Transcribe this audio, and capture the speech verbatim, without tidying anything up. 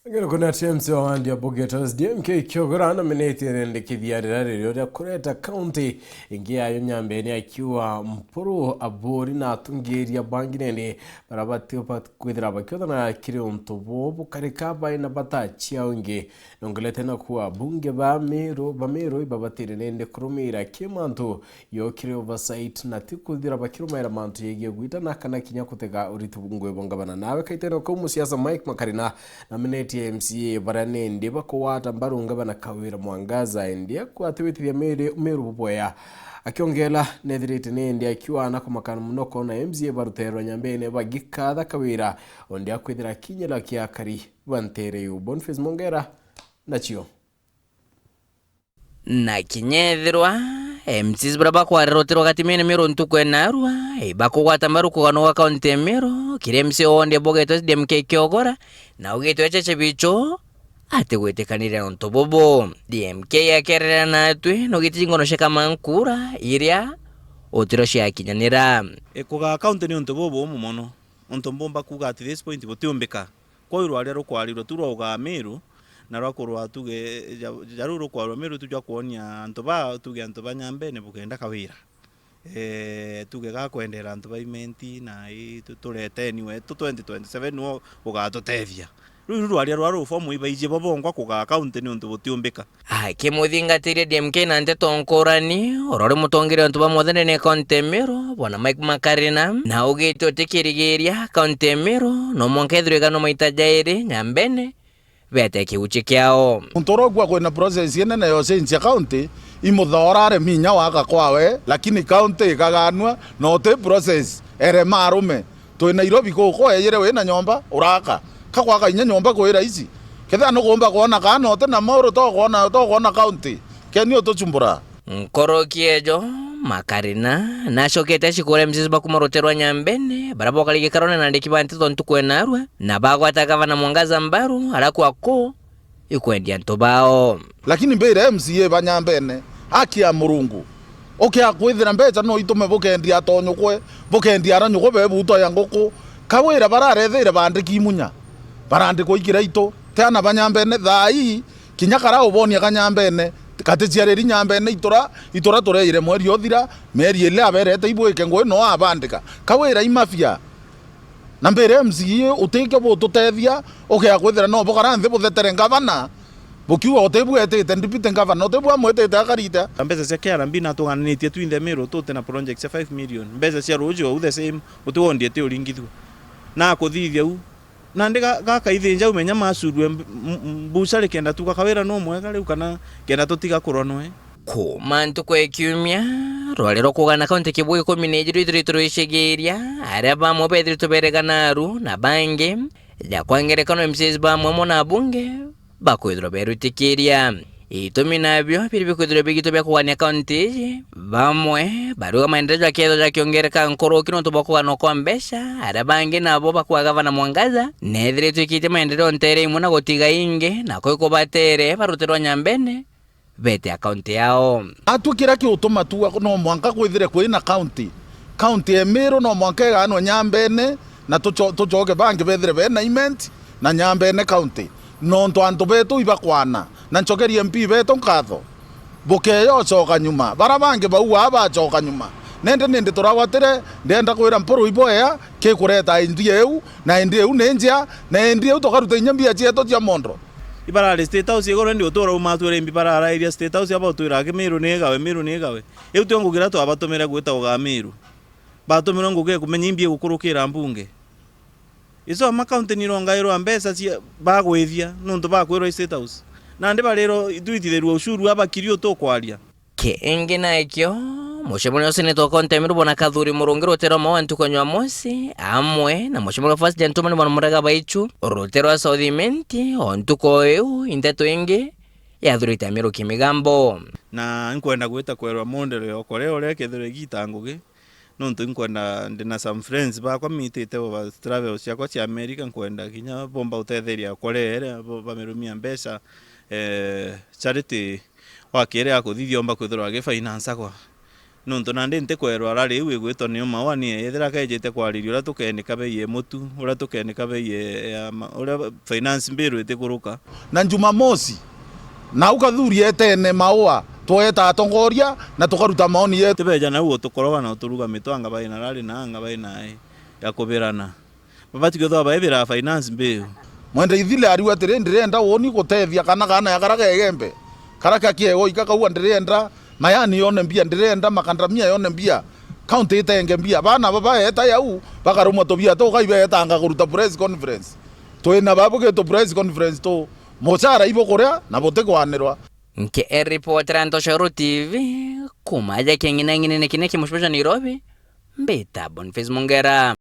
Ngero kuna T M C wa wandi ya Bogetos, D M K Kiogora, namenetie rende kithiarira ririo ria kureta kaunti ingi yayo nyambene, akiuga Mpuru, Aburi na atungiria bangi nende bara bati-, bat-, kwithira bakiothana kiri untu buu bukarika bai na bata ciao ingi. Nongelete na kuuga abunge ba Meru, ba Meru ibabatire nende kurumira ki mantu yokire oversight na ti kuthira bakirumaira mantu yegie gwitana kana kinya kutega uritu ngui bwa ngavana. Nawe kaitene kau musiasa Mike Makarina namenetie M C A baria nende bakugwata mbaru ngavana Kawira Mwangaza, indi akwatiwitithia Meru, Meru buboya. Akiongela nethirite nende akiuga na kumakana muno kona M C A baruterwa nyambene bagikatha Kawira, ondi akwithira kinyela kia akari ba ntere iu. Boniface Mongera nacio. Na kinya ethirwa M Cs baria bakwarira ruti rwa gatimene Meru ntuku ya narua, ibakugwata mbaru kugano gwa kaunti ya Meru, kiri M C A wa wandi ya Bogetos D M K Kiogora, na ugitwe Cheche Bicho, atigwitikaniria na untu bubu. D M K akerera natwi, nugiti ngono cia Kamankura, iria utiro ciakinyanira. E, kugaa kaunti ni untu bubuumu mono. Untu mbumba kuuga at this point butiumbika. Kwou rwaria rukwarirwe tu rwa ugaa Meru, na rwa kurwa tuge, ja-, ja ruu rukwarwa Meru tu jwa kwonia antu ba, tuge antu ba Nyambene bukenda Kawira. Eh, tuge gakwendera antu ba Imenti na i-, tu-, tureteni we, tu twenty twenty-seven nwo ugatutethia. Ruu iru rwaria rwa rufomu ibaiji bo bongwa kugaa kaunti niuntu butiumbika. Akimuthingatiria D M K na nteto nkurani, uria uri mutongeria wa antu ba mothenene kaunti ya Meru, Bwana Mike Makarina, na augite utikirigiria kaunti ya Meru no mwanka ethirwe iganwa maita jairi Nyambene bete kiuchi kiao. Muntu uria ukua kwina process inene ya ucenjia kaunti, imuthoora aremi inya waka kwawe, lakini kaunti ikaganua na uti process erema arume. Twi Nairobi kuku, ejire wina nyomba, uraka. Ka gwaka inya nyomba kwi raisi. Kethira nukumba kwona kana uti na mauru, to kwona, to kwona kaunti. Keni utuchumbura. Nkoroki ejo, Makarina, nacokete acikuria M C As ba kuma rutere rwa Nyambene, baria bokari gikarone na andiki ba nteto ntuku ya narua, na bagwata gavana Mwangaza mbaru, arakua ku, ikwendia antu bao. Lakini mbire M C A ba Nyambene, aki ya Murungu, ukia kwithira mbeca no itume bukendia atonyukwe, bukendia aranyukwe be buto ya nguku, Kawira bararethiire baandiki imunya, barandikwa ikira itu, ti ana ba Nyambene. Thaa ii, kinya kara ubonia ka Nyambene, gaticiariri Nyambene itura, itura tureire mweri uthira, mieri ili aberete ibwike ngui no abandika. Kawira i mafia. Na mbere M C A utikio bututethia, ukea kwithira no bukara nthi buthetere ngavana, bukiuga utibwetite deputy ngavana, utibwa mwetite akarite. Mbeca cia K R B natugananitie twinthe Meru tute na project cia five million. Mbeca cia ruuji ou the same, uti wondie ti uringithua. Na kuthithia u. Nandi ga-, gakaithinja umenya macurue mb-, m-, m-, mbucari kenda tuga Kawira no mwega riu kana kenda tutiga kurwa nwe. Kuuma ntuku ya kiumia, rwari rwa kugana kaunti kibuu ikumi na ijiri ithiritwe rwicigiria, aria bamwe bethiritwe beregana aru na bangi, ja kwa ngerekano M C As bamwe mo na abunge bakwithirwa berutikiria. Itumi nabio biri bikwithirwa bigitwe bia kugania kaunti iji, bamwe bariuga maendeleo jakethirwa jakiongereka nkuruki nontu bwa kuganwa kwa mbeca, aria bangi nabo bakua gavana Mwangaza nethiritwe ikitie maendeleo ntere imwe na gutiga ingi, nako ikubatere barutirwa Nyambene bete akaunti yao. Atwi kiria kiutuma tuga no mwanka kwithire kwina kaunti. Kaunti ya Meru no mwanka iganwe Nyambene na tuco-, tucoke bangi bethire bena Imenti na Nyambene kaunti. Nontu antu betu ibakwana, na ncokerie M P betu nkatho. Bukeya ucoka nyuma. Bara bangi baugaa bacoka nyuma. Nende nindi turagwatire, ndienda kwira Mpuru iboea, kikureta idea iu, na idea iu ni njea, na idea iu tukaruta inya mbia cietu cia mondo. Ibarari State House igoro indi utura umatwira imbi bararairia State House aba utwira aki Meru ni igawe, Meru ni igawe. Iu tio ngugi iria twabatumire gwita ugaa Meru. Batumirwe ngugi ya kumenya imbi igukurukira mbunge. Icio ama county nirongairwa mbeca cia bagwithia nuntu bakwirwa i State House. Nandi barirwo itwitithirua ushuru abakiri utukwaria. Kingi nakio, mucemanio wa seneta wa kaunti ya Meru Bwana Kathuri Murungi rutere rwa Maua ntuku ya Jumamosi, amwe na mucemanio wa first gentleman Bwana Murega Baichu rutere rwa South Imenti, o ntuku o iu, i nteto ingi yathurite Amiruki Migambo. Na nkwenda gwita kwerwa mondero ya ukore uria kethirwa igita ngugi, nontu inkwenda, ndina some friends bakwa mitite over travel ciakwa cia America, nkwenda kinya bomba utetheria ukore ere, bo-, bamirumia mbeca, eh, charity Wa kiri, akuthithia omba kwithirwa agifinance-agwa. Nontu nandi ntikwerwa rari iu igwitwa niyo Maua ni ethira kejite kwariria uria tukenika bei ya mutu, uria tukenika bei ya, ya ma-, uria finance bill itikuruka. Na Jumamosi, nau Kathuri etene Maua, tweeta atongoria na tukaruta maoni yetu. Tibeja nau utukoroga na uturuga mitwe anga bai na rari na anga bai nae ya kubirana. Babati kwithirwa baibira finance bill. Mwende Ithile ariu atiri, ndirenda uuni gutethia kana kaana ya karia ka Igembe, karia ka kiego ika kauga, ndirenda mayani yone mbia, ndirenda makandamia yone mbia, county itenge mbia. Baana baba eta yau bakarumwa tubia tu, kai beetanga kuruta press conference. Twina babu gitu press conference tu, mucara ibukuria na butikwanirwa. Nkiripotera Ntoshoro T V, kuma aja king'inang'inene kinia kia mucibo jwa Nairobi, mbita Boniface Mungera.